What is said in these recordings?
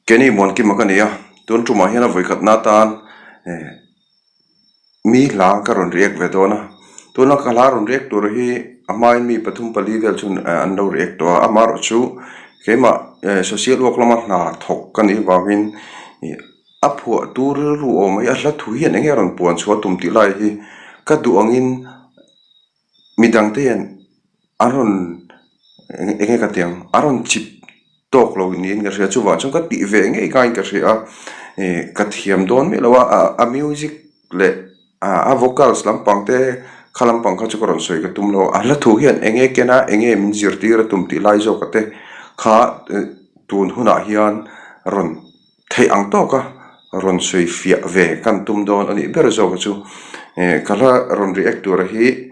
Kenny Muankima ka ni a, tun tumah hian a vawikhatna atan eh mi hla ka rawn react ve dawn a, tuna ka hla rawn react tur hi a hmain mi pathum pali vel chuan an lo react tawh a, amaherawhchu keimah eh social work lama hna thawk ka nih avangin ih a phuahtu rilru awm hi a hla thu hian eng nge a rawn puan chhuah tum tih lai hi ka duh angin midangte hian an rawn eng nge ka tih ang a rawn chip tawk lo niin ka hria chuvang chuan ka tih ve ngei khain ka hria a ih ka thiam dawn miah lo a a music leh a vocals lampang te kha lampang kha chu ka rawn sawi ka tum lo a hla thu hian eng nge ken a eng nge min zirtir a tum tih lai zawk a te kha tun hunah hian rawn Theih ang tawka rawn sawi fiah ve kan tum dawn a nih ber zawk chu eh ka hla rawn react tura hi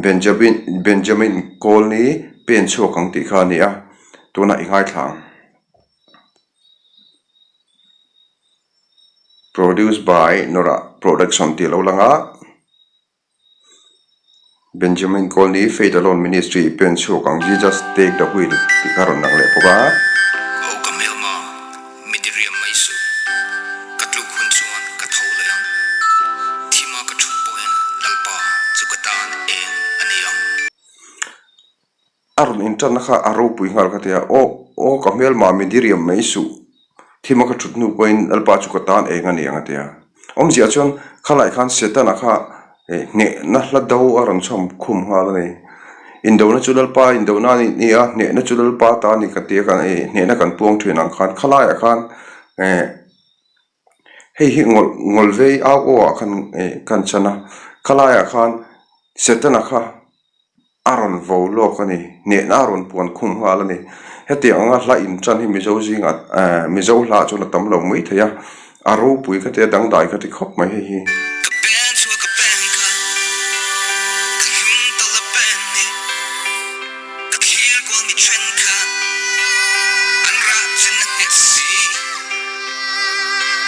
Benjamin Benjamin Kawlni pen chhuak ang tih kha a ni a, tunah i ngaithla ang. Produced by Norah Production tih a lo lang a. Benjamin Kawlni Faith Alone Ministry pen chhuak ang Jesus Take the Wheel tih kha rawn lang leh bawk a. Aw ka hmelma, mi diriam mai suh. Ka tluk hun chuan ka tho leh ang. Thima ka thut pawhin Lalpa chu ka tan eng a ni ang. A rawn inṭanna kha a ropui nghal ka ti a, Aw, aw ka hmelma mi diriam mai suh, thima ka ṭhut hnu pawhin Lalpa chu ka tan eng a ni ang a ti a. Awmzia chuan khalai khan Setana kha hnehna hla do a rawn chhawm khum nghal a ni. Indona chu Lalpa indona a ni a, hnehna chu Lalpa ta a ni ka ti a, hnehna kan puang ṭhin ang khan khalaiah khan hei hi ngawl ngawl vei au aw ah khan kan chan a, khalaiah khan Setana kha A rawn vo lawk a ni. Hnehna a rawn puan khum nghal a ni. Hetiang anga hla inṭan hi Mizo zingah eh Mizo hla chuan a tam lo mai thei a, a ropui kha tia dangdai kha ti khawp mai hei hi. Ka pen chhuah ka pen kha, ka hlum ta la pen ni, ka thlir kual mi then kha, an rah chin a nghet si,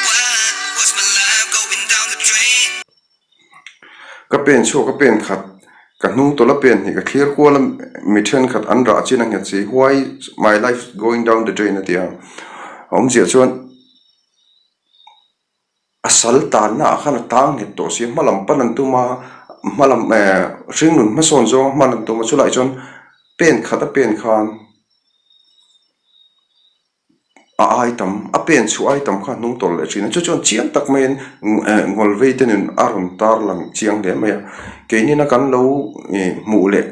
Why was my life going down the drain? Ka pen chhuak a pen khat, ka hnung tawlh a pen hnih ka thlir kual a mi thenkhat an rah chin a nghet si why is my life going down the drain a ti a, a awmzia chuan a sal tanna ah khan a tang nghet tawh si a hma lam pan an tum a hma lam eh hringnun hmasawn zawng a hman an tum a chulaiah chuan pen khat a pen khan. A ai tam, a pen chhuah ai tam kha a hnung tawlh leh thin a, chu chuan chiang tak maiin ngawlvei te nun a rawn tar lang chiang hle mai a, keinina kan lo hmuh leh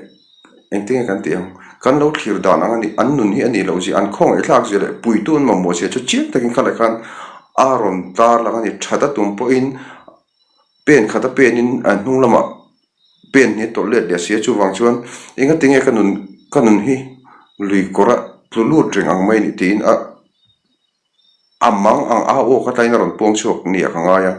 engtin nge kan tih ang, kan lo thlir dan ang a ni, an nun hi a nih loh zia, an khawngaih thlak zia leh puitu an mamawh zia chu chiang takin kha leh khan a rawn tar lang a ni, that a tum pawhin pen khat a penin a hnung lamah. Pen hi a tawlh let leh a si a, chuvang chuan engati nge ka nun ka nun hi lui kawr a tlu lut reng ang mai ni tiin a a mang ang a aw ka tlaiin a rawn puang chhuak ni ah ka ngai a.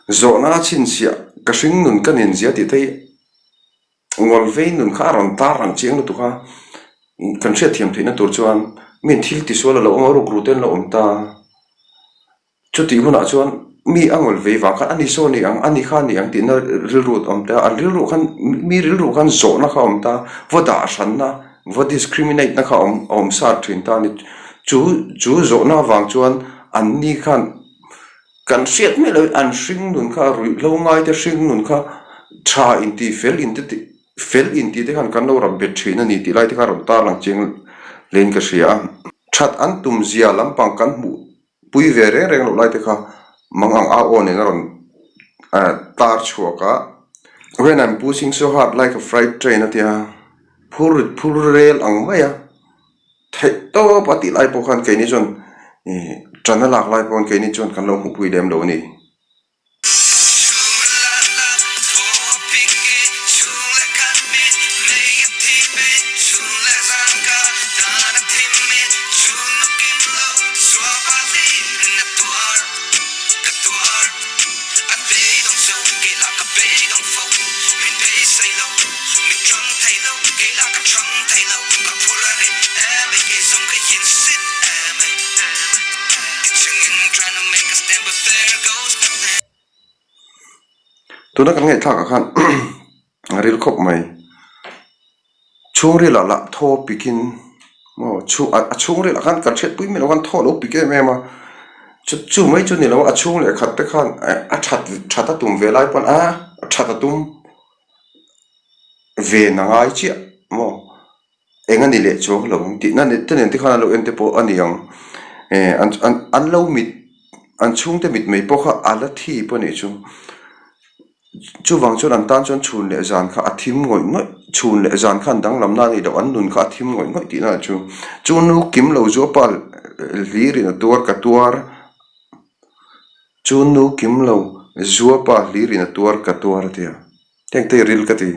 Zawhna a chhinchhiah ka hring nun ka ninzia tih te hi Ngawlvei nun kha a rawn tar ang chiang lutuk a, kan hriatthiam theihna tur chuan mi thil tisual a lo awm a, rukru te an lo awm ta. Chutih hunah chuan mi a ngawlvei vang khan a ni saw ni ang, a ni kha a ni ang tihna rilru a awm ta. An rilru khan mi rilru khan zawhna kha a awm ta, va dah hranna, va discriminate na kha a awm sar thin ta a ni. Chu chu zawhna avang chuan an ni khan. Kan hriat miah loh an hring nun kha ruihhlo ngai te hring nun kha tha inti fel inti tih fel inti te khan kan lo rap bet thin a ni tih lai te kha rawn tar lang chiang hlein ka hria a. That an tum zia lampang kan hmuh pui ve reng reng loh lai te kha mang ang au aw nen a rawn tar chhuak a. When I'm pushing so hard like a freight train a tia phur rit phur rel ang mai a. Theih tawp a tih lai pawh khan keini chuan ih ṭan a lak lai pawh khan keini chuan kan lo hmuhpui lem lo a ni. Tuna kan ngaihthlak ah khan a ril khawp mai. Chhungril ah lah thaw pikin maw chhung a chhungril ah khan kan hriatpui miah lo khan thaw a lo pik em em a. Chu chu mai chu ni lo a chhung leh khat te khan a that that a tum ve lai pawn a that a tum ve na ngai chiah maw. Eng a ni leh chuang lo ang tihna te nen te khan an lo en te pawh a ni ang. Eh an an an lo mit an chhungte mit mai pawh kha a la thi pawh a nih chu. Chuvang chuan an tan chuan chhun leh zan kha a thim ngawih ngawih chhun leh zan kha an danglamna a nih loh an nun kha a thim ngawih ngawih tihna chu. Chu nu kim lo chu a pa hlirin a tuar ka tuar chu nu kim lo zuapa hlirin a tuar ka tuar a ti a. Hengte ril ka ti.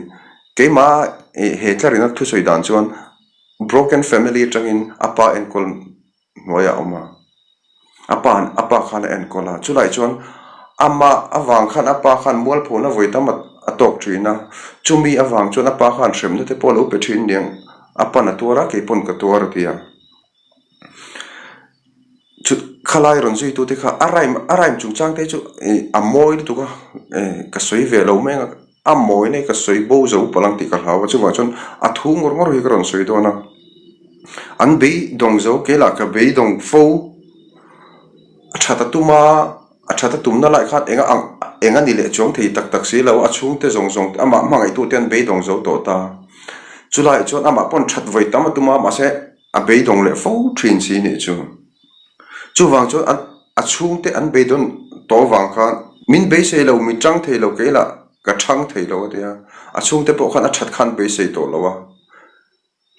Keimah he tlarina thusawi dan chuan broken family atangin a pa enkawl hnuaiah a awm a. A pa a pa khan a enkawl a. Chulai chuan amah avang khan a pa khan mualphona vawi tam a tawk thin a. Chumi avang chuan a pa khan hremna te pawh a lo pe thin niang. A pan a tuar a, keipawn ka tuar a ti a. Chu khalai rawn zui tute kha a rhyme a rhyme chungchang te chu ih a mawi lutuk a eh ka sawi ve lo mai ang a mawi na hi ka sawi bo zo palh ang tih ka hlau a chuvang chuan a thu ngawr ngawr hi ka rawn sawi dawn a an beidawng zo kelah ka beidawng fo a that a tum a a that a tumna lai khan eng ang eng a ni leh chuang thei tak tak si lo a chhungte zawng zawng te amah hmangaih tute an beidawng zo tawh ta chulaiah chuan amah pawn that vawi tam a tum a mahse. A beidawng leh fo thin si nih chu. Chuvang chuan a a chhungte an beidawn tawh avang khan min beisei lo, mi tang thei lo kei lah ka thang thei lo a ti a. A chhungte pawh khan a that khan beisei tawh lo a.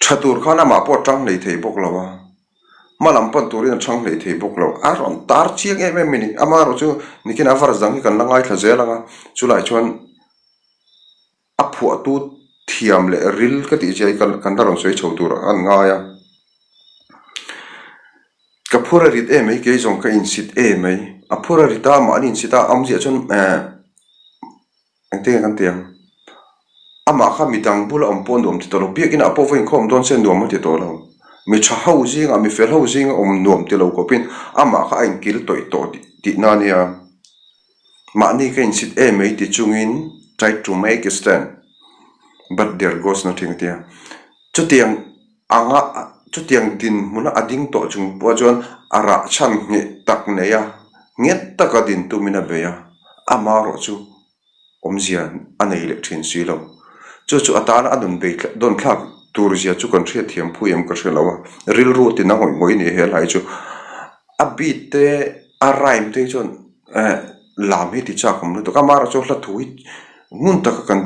Tha tur khan amah pawh a tang hlei thei bawk lo a. Hma lam pan turin a thang hlei thei bawk lo. A rawn tar chiang em em a ni. Amaherawh chu nikin a verse dang hi kan la ngaithla zel ang a. Chulai chuan. A phuahtu thiam leh ril ka tih chiah hi kan la rawn sawi chho tur an ngai a. Ka phur a rit em mai kei zawng ka insit em mai. A phur a rit a mahni insit a awmzia chuan eh engtin nge kan ti ang amah kha midang bula awm pawh nuam ti tawh lo biakin ah pawh va inkhawm dawn se nuam a ti tawh lo. Mi tha ho zingah mi fel ho zinga awm nuam ti lo khawpin amah kha a inkil tawih tawh tihna a nia. Mahni ka insit em mai ti chungin tried to make a stand but there goes nothing a ti a. Chutiang anga chutiang dinhmuna a ding tawh chung pawh chuan a rah chhan ngheh tak nei a, nghet taka din tumin a bei a, amaherawh chu awmzia a nei leh thin si lo. Chu chu atana a nun bei dawn thlak tur zia chu kan hriatthiam phui em ka hre lo a, rilru tina ngawih ngawih a ni he lai chu. A beat te a rhyme te hi chuan eh lam hi ti chak awm lutuk a amaherawh chu hla thu hi ngun taka kan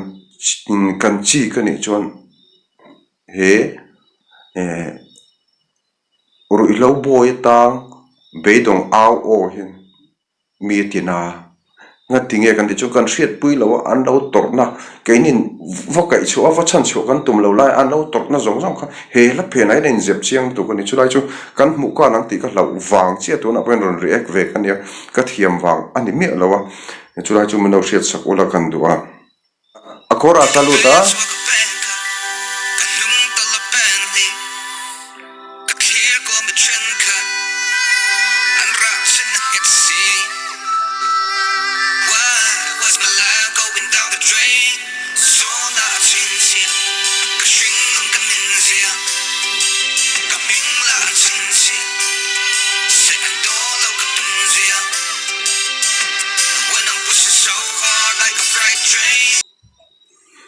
kan chik a nih chuan he eh ruihhlo bawi atang beidawng au aw hian. Mi a ti na. Ngati nge kan ti chu kan hriatpui lo a, an lo tawrhna keinin va kaih chhuah a, va chhan chhuah kan tum lo lai a, an lo tawrhna zawng zawng kha he hla phenah hian a inzep chiang lutuk a ni. Chulai chu kan hmuh khan ang tih ka hlauh vang chiah tunah pawhin rawn react ve ka nia, ka thiam vang a ni miah lo a, chulai chu min lo hriatsak ula kan duh a. A kawr ah ka lut a.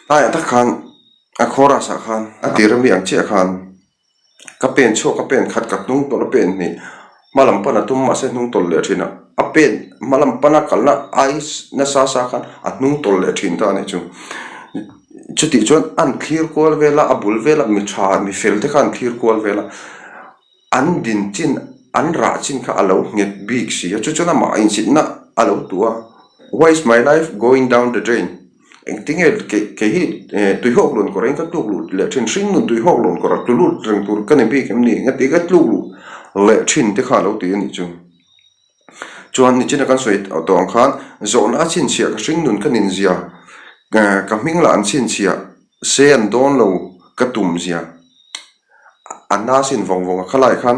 Tlaiah tak khan a chorus ah khan a tir ami ang chiah khan ka pen chhuak a pen khat ka hnung tawlh a pen hnih hma lam pan a tum mahse hnung tawlh leh thin a a pen hma lam pana kalna ai nasa sa khan a hnung tawlh leh thin ta a nih chu chutih chuan an thlir kual vel a a bul vela mi tha mi fel te kha an thlir kual vel a. An din chin, an rah chin kha a lo nghet bik si a, chu chuan amah insitna a lo tuh a. Why is my life going down the drain? Engtinge kei hi tuihawk lun kawrah in ka tluk luh leh thin, hringnun tuihawk lun kawrah tlu lut reng tur ka ni bik em ni? Engati ka tluk luh leh thin te kha a lo ti a nih chu. Chuan nichina kan sawi tawh ang khan zawhna a chhinchhiah ka hringnun ka ninzia, ka hming lah an chhinchhiah se an dawn lo ka tumzia. A na sin vawng vawng a khalai khan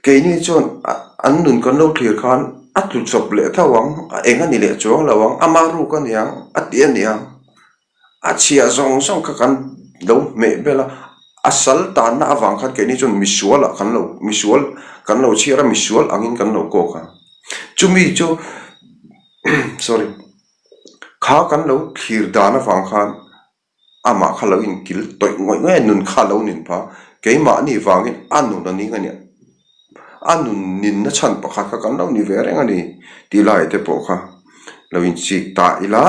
keini chuan an nun kan lo thlir khan A tlu chawp leh tho ang, a eng a ni leh chuang lo ang, ama ruk a niang, a ti a niang. A chhia zawng zawng kha kan lo hmeh bel a, a sal tanna avang khan keini chuan misual ah kan lo misual kan lo chhiar a, misual angin kan lo kawk a. Chumi chu sorry kha kan lo thlir dan avang khan amah kha lo inkil tawih ngawih ngawih a, nun kha a lo nin phah a, keimahni vangin a nun a ning a nia, a nun ninna chhan pakhat kha kan lo ni ve reng a ni tih lai te pawh kha lo inchik ta ila.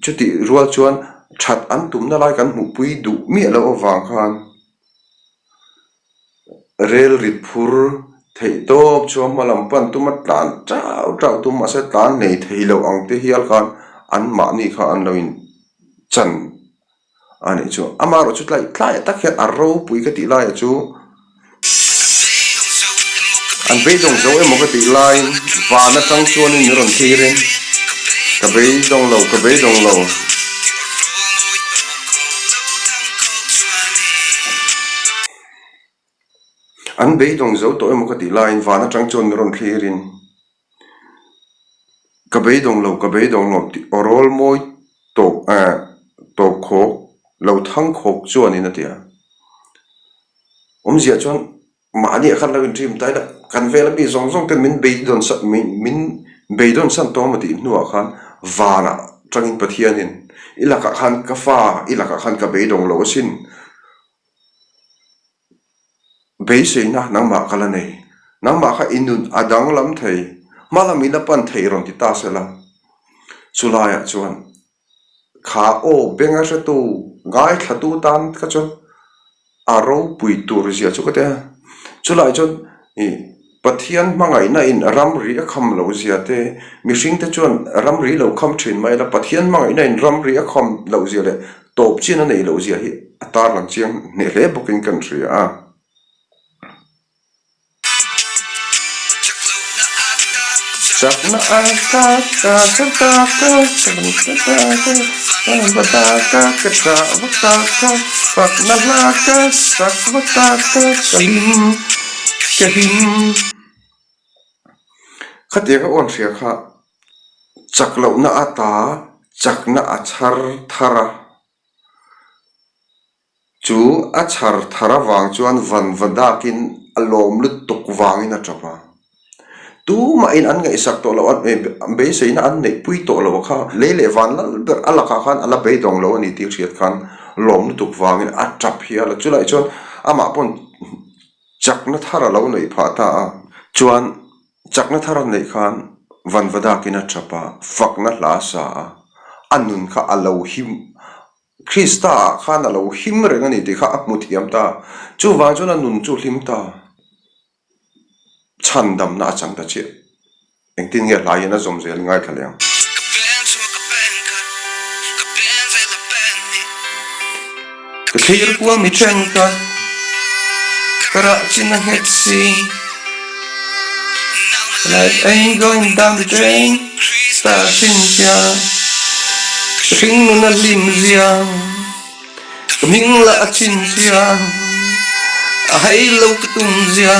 Chutih rual chuan that an tumna lai kan hmuhpui duh miah loh avang khan rel rit phur theih tawp chuan hma lam pan tuma tlan chau chau tum mahse tlan nei thei loh ang te hial khan anmahni kha an lo in chan a nih chu. Amaherawhchu chu tlai tlaiah tak hian a ropui ka tih laiah chu an beidawng zo emaw ka tih laiin van atang chuanin min rawn thlir in ka beidawng lo ka beidawng lo. An beidawng zo tawh emaw ka tih laiin van atang chuan min rawn thlir in ka beidawng lo ka beidawng lo tih aw rawl mawi tawp eh tawp khawk lo thang khawk chuanin a ti a. Awmzia chuan mahni ah khan lo in dream ta ila kan vela mi zawng zawng ten min beidawn san min min beidawn san tawh emaw tih hnuah khan vanah tangin Pathianin i lakah khan ka fa i lakah khan ka beidawng lo asin. Beiseina nangmah ka la nei. Nangmah kha i nun a danglam thei, hma lam in a pan thei rawn ti ta se la. Chulaiah chuan kha aw benga hretu ngaithlatu tan kha chuan a ropui tur zia chu ka ti a. Chulaiah chuan ih Pathian hmangaihna in ramri a kham loh zia te, mihring te chuan ramri lo kham thin mai la, Pathian hmangaihna in ramri a kham loh zia leh tawp chin a neih loh zia hi a tarlang chiang hneh hle bawkin kan hria a. Chakna a ka ka ka ka ka ka ka ka ka ka va ta ka ka ta va ta ka fakna hla ka sak va ta ka ka hlim Ka hlim. Khatiang a awn hria kha chak lohna ata chakna a chhar thar a. Chu a chhar thar avang chuan van va dakin a lawm lutuk vangin a tap a. Tumahin an ngaihsak tawh loh a, beiseina an neihpui tawh loh a kha. Lei leh van lal ber a lakah khan a la beidawng lo a ni tih hriat khan lawm lutuk vangin a tap hial a. Chulaiah chuan amah pawn Chakna thar a lo neih phah ta a. Chuan chakna thar a neih khan Vanvadakin a tap a, fakna hla a sa a, a nun kha a lo him, Krista ah khan a lo him reng a ni tih kha a hmu thiam ta. Chuvang chuan a nun chu hlim ta. Chhandamna a chang ta chiah. Engtin nge hlai hian a zawm zel ngaithla leh ang. Ka thlir kual mi then ka ka rah chin a nghet si Life ain't going down the drain Star chin zia Ka hring nun a hlim zia Ka hming lah a chin zia A hei lo ka tum zia.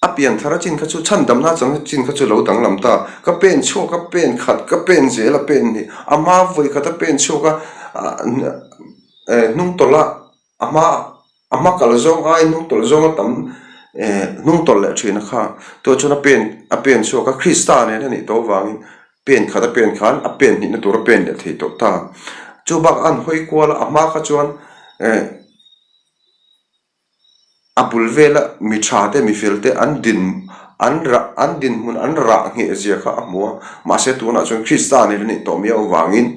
A pian thar a chin kha chu chhandamna chang chin kha chu lo danglam ta. Ka pen chhuak a pen khat ka pen zel a pen hi a hma vawi khat a pen chhuak a hnung tawlh a a hma a hma kal zawng ai hnung tawlh zawng a tam hnung tawlh leh thin a kha tawh chuan a pen a pen chhuak a Krista nen a nih tawh avangin Pen khat a pen khan a pen hnihna tur a pen leh thei tawh ta. Chu bakah an hawi kual a, a hma kha chuan eh a bul vela mi tha te mi fel te an din an rah an dinhmun an rah ngheh zia kha a hmu a, mahse tunah chuan Krista nen a nih tawh miau avangin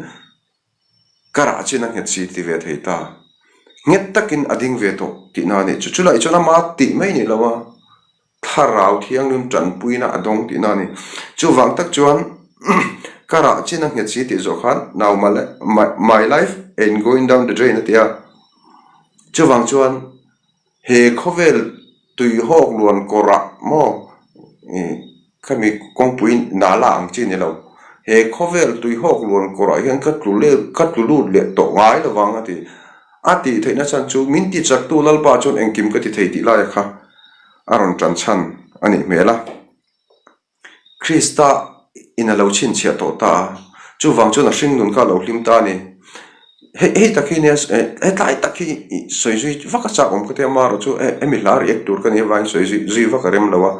ka rah chin a nghet si ti ve thei ta. Nghet takin a ding ve tawh tihna a nih chu. Chulaiah chuan ama tih mai ni lo a. Thlarau thianghlim tanpuina a dawng tihna a ni. Chuvang tak chuan ka rah chin a nghet si tih zawh khan now my life ain't going down the drain a ti a. Chuvang chuan he khawvel tuihawk luan kawrah maw khami kawngpui nala ang chi ni lo. He khawvel tuihawk luan kawrah hian ka tlu ka tlu lut leh tawh ngai lovang a ti. A tih theihna chhan chu min ti chaktu Lalpa chuan engkim ka ti thei tih laia kha a rawn ṭan chhan a nih hmel a. Krista in a lo chhinchhiah tawh ta a, chuvang chuan a hringnun kha a lo hlim ta a ni. Hei hei tak hi nia hetlai tak hi sawi zui vak a chak awm ka tia amaherawh chu hemi hla react tur ka nih avangin sawi zui zui vak a rem lo a.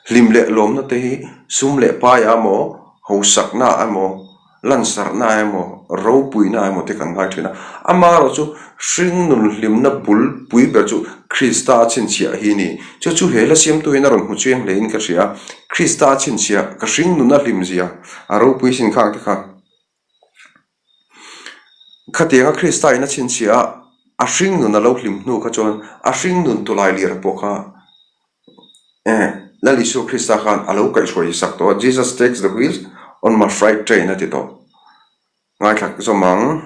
Hlim leh lawmna te hi sum leh paia emaw hausakna emaw Lansarhna emaw, ropuina emaw te kan ngai thin a. Amaherawh chu hringnun hlimna bul pui ber chu Krista a chhinchhiah hi ni. Chu chu he hla siamtu hian a rawn hmu chiang hlein ka hria. Krista a chhinchhiah ka hringnun a hlimzia a ropui sin khang te kha. Khatianga Krista in a chhinchhiah a, a hringnun a lo hlim hnu kha chuan a hringnun tawlai lir pawh kha Lal Isua Krista khan a lo kaihhruai sak tawh a, Jesus takes the wheel on my freight train a ti tawh. Ngaithla zawm ang.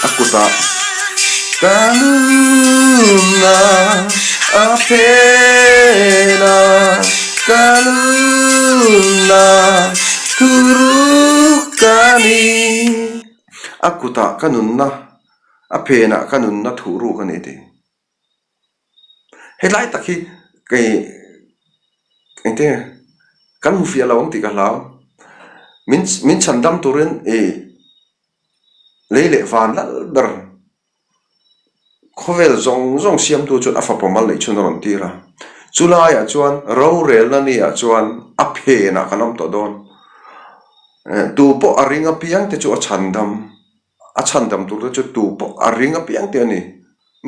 A kutah ka nunna a phen a, ka nunna thuruk ka ni. A kutah ka nunna A phenah ka nunna thuh ruk a ni tih. Helai tak hi kei engte nge kan hmu fiah lo ang tih ka hlau. Min min chhan dam turin ih lei leh van lal ber khawvel zawng zawng siamtu chuan a fapa mal neih chhun a rawn tir a. Chulaiah chuan rorelna niah chuan a phenah kan awm tawh dawn. Tu pawh a ring apiang te chu a chhan dam. A chhandam turte chu tu pawh a ring apiang te a ni.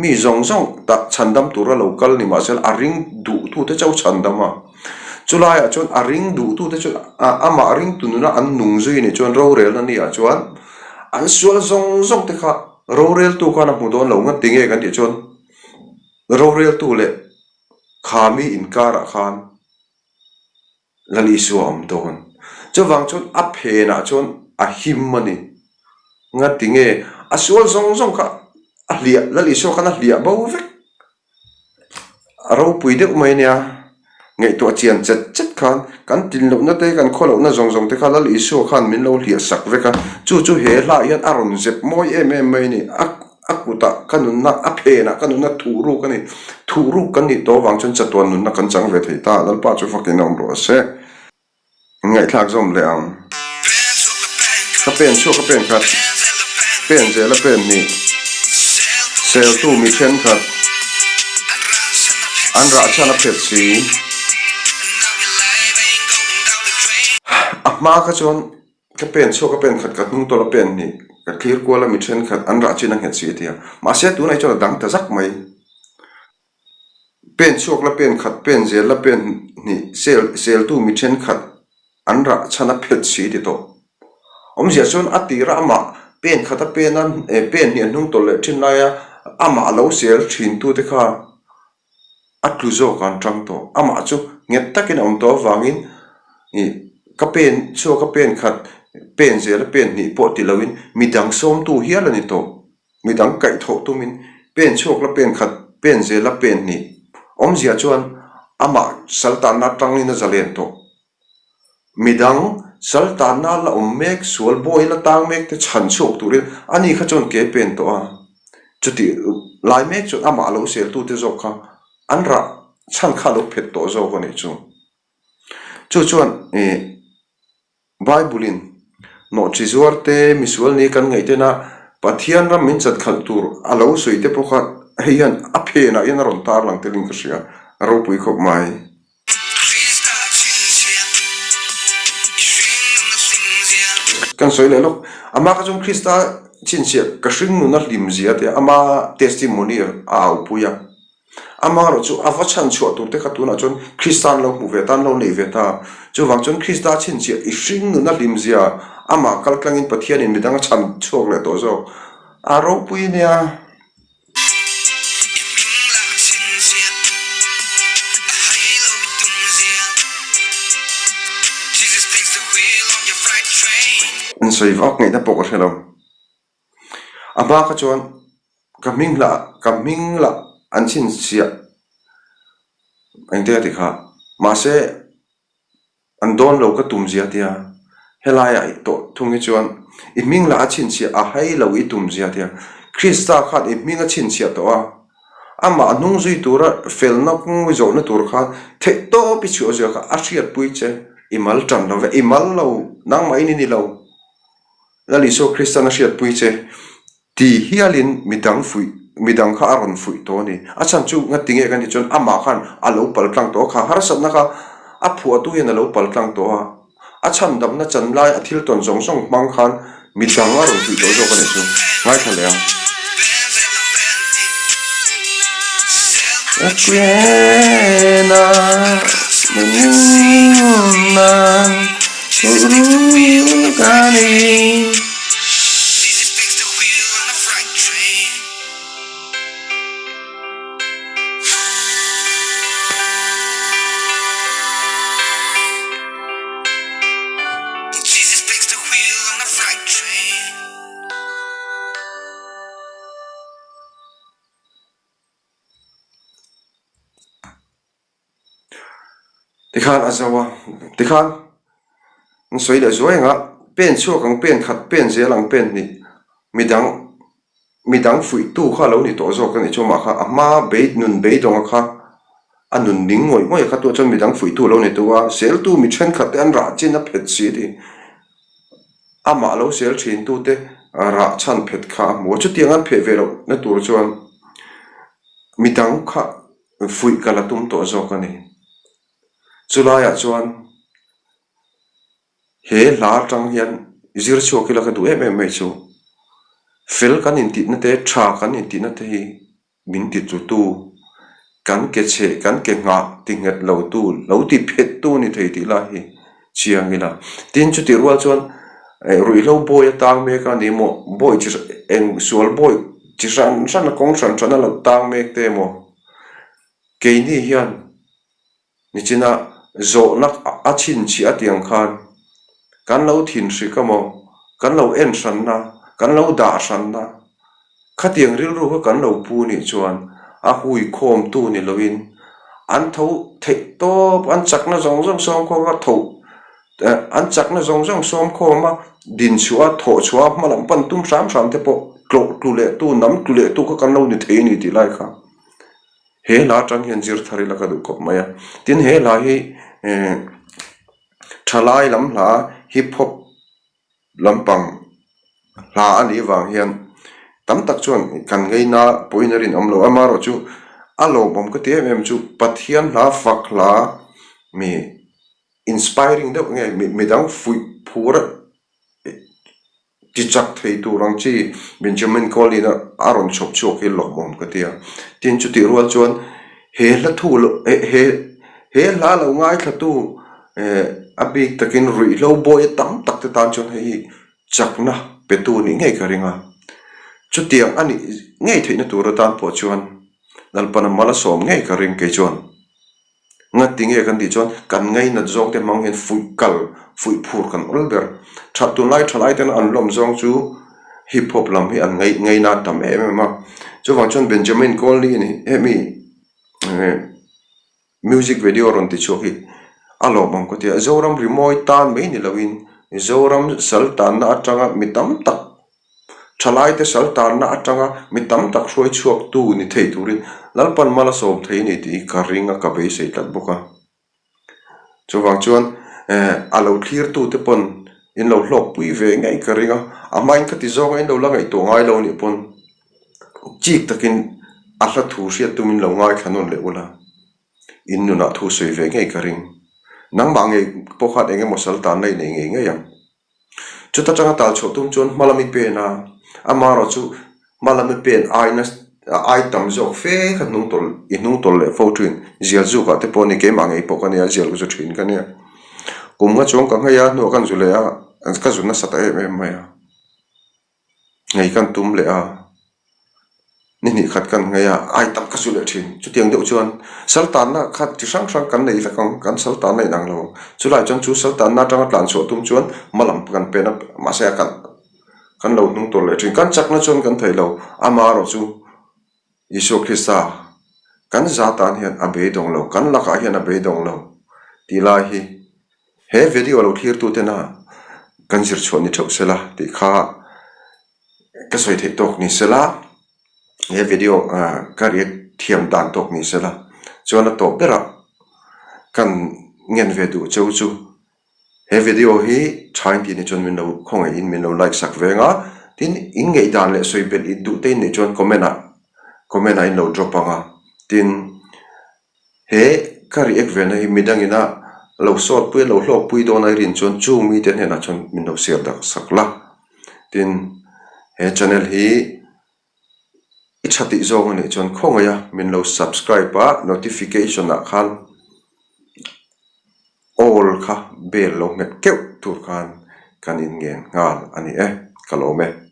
Mi zawng zawng tak chhandam tura lo kal ni mahse a ring duhtute chauh chhandam a. Chulaiah chuan a ring duhtute chu amah ringtu nuna an nung zui nih chuan rorelna niah chuan an sual zawng zawng te kha roreltu khan a hmu dawn lo ngat ti nge kan tih chuan roreltu leh khami inkarah khan Lal Isua a awm dawn. Chuvang chuan a phenah chuan a him a ni. Ngati nge a sual zawng zawng kha a hliah, Lal Isua khan a hliah bo vek. A ropui deuh mai ania, ngaihtuah chian chet chet khan kan tin lohna te, kan khaw lohna zawng zawng te kha Lal Isua khan min lo hliah sak vek a. Chu chu he hlaah hian a rawn zep mawi em em mai a ni. A. A kutah ka nunna, a phenah ka nunna thuh ruk a ni. Thuh ruk kan nih tawh avang chuan chatuan nunna kan chang ve thei ta. Lalpa chu fakin a awm rawh se. Ngaihthlak zawm leh ang. Ka pen chhuak a pen khat, pen zel a pen hnih, seltu mi thenkhat, an rah chhan a phet si. A hma kha chuan Ka pen chhuak a pen khat ka hnung tawlh a pen hnih ka thlir kual a mi thenkhat an rah chin a nghet si a ti a. Mahse tunah chuan a dang ta zak mai. Pen chhuak la pen khat pen zel la pen hnih sel seltu mi thenkhat an rah chhan a phet si ti tawh. Awmzia chuan a tir a amah pen khat a pen a pen hnih a hnung tawlh leh thin laia amah lo sel thin tute kha A tlu zawk an tang tawh. Amah chu nghet takin a awm tawh avangin ih ka pen chhuak a pen khat pen zel a pen hnih pawh ti loin midang sawmtu hial a ni tawh. Midang kaihthawh tumin pen chhuak la pen khat pen zel a pen hnih awmzia chuan amah saltanna atangin a zalen tawh. Midang, saltanna la awm mek, sual bawi la tang mek te chhan chhuak turin ani kha chuan ke pen tawh a. Chutih lai mek chuan amah lo seltute zawk kha an rah chhan kha a lo phet tawh zawk a nih chu. Chu chuan ih Bible-in nawhchi zuar te, misual ni kan ngaih tena Pathian ram min chat khalh tur a lo sawi te pawh kha hei hian a phenah hian a rawn tarlang telin ka hria, a ropui khawp mai. Kan sawi leh lawk, amah kha chuan Krista chhinchhiah ka hring nuna hlim zia tia ama testimony a aupui a. Ama erawh chu a va chhan chhuah tur te kha tunah chuan Krista an lo hmu ve ta, an lo nei ve ta. Chuvang chuan Krista chhinchhiah i hring nuna hlim zia amah kal tlangin Pathianin midang a chhan chhuak leh tawh zawk. A ropui nia. An sawi vak ngaihna pawh ka hre lo. A hma kha chuan ka hming lah ka hming lah an chhinchhiah engte a ti kha mahse an dawn lo ka tum zia tia. Helaiah i tawh thung hi chuan i hming lah a chhinchhiah a hai lo i tum zia tia Krista khan i hming a chhinchhiah tawh a, amah hnung zui tura felna kawng zawhna tur khan theihtawp i chhuah zia kha a hriatpui che i mal tan lo ve, i mal lo nangmahin i ni lo. Lal Isua Kristan a hriatpui che ti hialin midang fuih, midang kha a rawn fuih tawh a ni. A chhan chu ngati nge kan tih chuan amah khan a lo pal tlang tawh a, kha harsatna kha a phuahtu hian a lo pal tlang tawh a, a chhandamna chan lai a thil tawn zawng zawng hmang khan midang a rawn fuih tawh zawk a nih chu. Ngaithla leh ang. Tikhan a zo a, tikhan an sawi leh zuai ang a, pen chhuak ang pen khat pen zel ang pen hnih midang midang fuihtu kha a lo ni tawh zawk a nih chu amah kha a hma bei nun beidawnga kha a nun ning ngawih ngawih a kha tuah chuan midang fuihtu a lo ni tawh a, seltu mi thenkhat te an rah chin a phet si a ti. Amah lo sel thin tute rah chhan phet kha a hmu a, chutiang an pheh ve loh na tur chuan midang kha fuih ka la tum tawh zawk a ni. Chulaiah chuan he hla atang hian zir chhuak ila ka duh em em mai chu fel kan intihna te tha kan intihna te hi min ti tutu, kan ke chhe, kan ke nghah ti nghet lo tu, lo ti phet tu ni thei tih lai hi chiang ila. Tin, chutih rual chuan ruihhlo bawi a tang mek a ni maw, bawi chi eng sual bawi chi hran hran a kawng hran hran a lo tang mek te emaw, keini hian Nichina zawhna a chhinchhiah atiang khan kan lo thinhrik emaw, kan lo en hranna, kan lo dah hranna, khatiang rilru kha kan lo pu nih chuan a hui khawmtu ni loin an tho theih tawp, an chakna zawng zawng sawm khawm a tho an chakna zawng zawng sawm khawm a din chhuah a thawh chhuah a hma lam pan tum hram hram te pawh tlawh tlu leh tu, nam tlu leh tu kha kan lo ni thei a ni tih lai kha. He hla atang hian zir thar ila ka duh khawp mai a, tin he hla hi eh thalai lam hla hip hop lampang hla a nih avang hian tam tak chuan kan ngaina pawhin a rinawm lo a, amaherawhchu a lawmawm ka ti em em chu Pathian hla fak hla mi inspiring deuh nge midang fuih phur a. Ti chak thei tur ang chi Benjamin Collin a a rawn chhawp chhuak hi lawmawm ka ti a. Tin chutih rual chuan he hla thu lo he he he hla lo ngaithlatu eh a bik takin ruihhlo bawi a tam tak te tan chuan hei hi chakna petu nih ngei ka ring a. Chutiang a nih ngei theihna tur atan pawh chuan Lalpana mal a sawm ngei ka ring kei chuan. Ngati nge kan tih chuan kan ngainat zawng te hmang hian fuih kal, fuih phur kan awl ber. Tha tunlai thalai ten an lawm zawng chu hip hop lam hi an ngaih ngaina tam em em a. Chuvang chuan Benjamin Colney a ni hemi music video rawn ti chhuak hi a lawmawm ka ti a. Zoram rimawi tan mai ni loin Zoram sal tanna atanga mi tam tak Thalaite sal tarna atanga mi tam tak hruai chhuaktu ni thei turin Lalpan mal a sawm thei a ni tih hi ka ring a, ka beisei tlat bawk a. Chuvang chuan a lo thlirtute pawn in lo hlawkpui ve ngei ka ring a, a hmain ka ti zawng a in lo la ngaihtuah ngai lo anih pawn chik takin a hla thu hriat tumin lo ngaithla nawn leh ula, in nunah thu sawi ve ngei ka ring. Nangmah ngei pawh khan eng emaw sal tanna i nei ngei ngei ang. Chuta tanga tal chhuah tum chuan hma lami pen a, amaherawh chu hma lami pen aina ai tam zawk fe kha hnung tawlh i hnung tawlh leh fo thin. Zial zukah te pawh a ni keimah ngei pawh ka nia zial ka zu thin ka nia. Kum nga chuang ka nghei a hnuah ka zu leh a ka zu nasa ta em em mai a. Ngei kan tum leh a, ni hnih khat kan nghei a, ai tam ka chu leh thin. Chutiang deuh chuan sal tanna kha chi hrang hrang kan nei vek ang, kan sal tanna inang lo. Chulai chuan chu sal tanna atanga tlan chhuah tum chuan hma lam kan pen a, mahse a kan kan lo hnung tawlh leh thin. Kan chakna chuan kan thei lo, amaherawh chu Isua Krista kan za tan hian a beidawng lo, kan lakah hian a beidawng lo tih lai hi he video lo thlirtu tena. kan zir chhuah ni theuh sela tih kha ka sawi theih tawk ni sela he video ka react thiam dan tawk ni sela chuan a tawp berah kan ngen ve duh cheu chu he video hi tha in tih ni chuan min lo khawngaihin min lo like sak veng a tin in ngaih dan leh sawi belh duh te in neih chuan comment ah comment ah in lo drop ang a tin. He ka react ve na hi midang ina lo sawt pui a lo hlawk pui dawn a i rin chuan chung mite hnenah chuan min lo share dak sak la. Tin, he channel hi i tha tih zawng a nih chuan khawngaih a min lo subscribe a notification ah khan all kha bell lo nghet keuh tur khan kan inngen nghal a ni e, ka lawm e.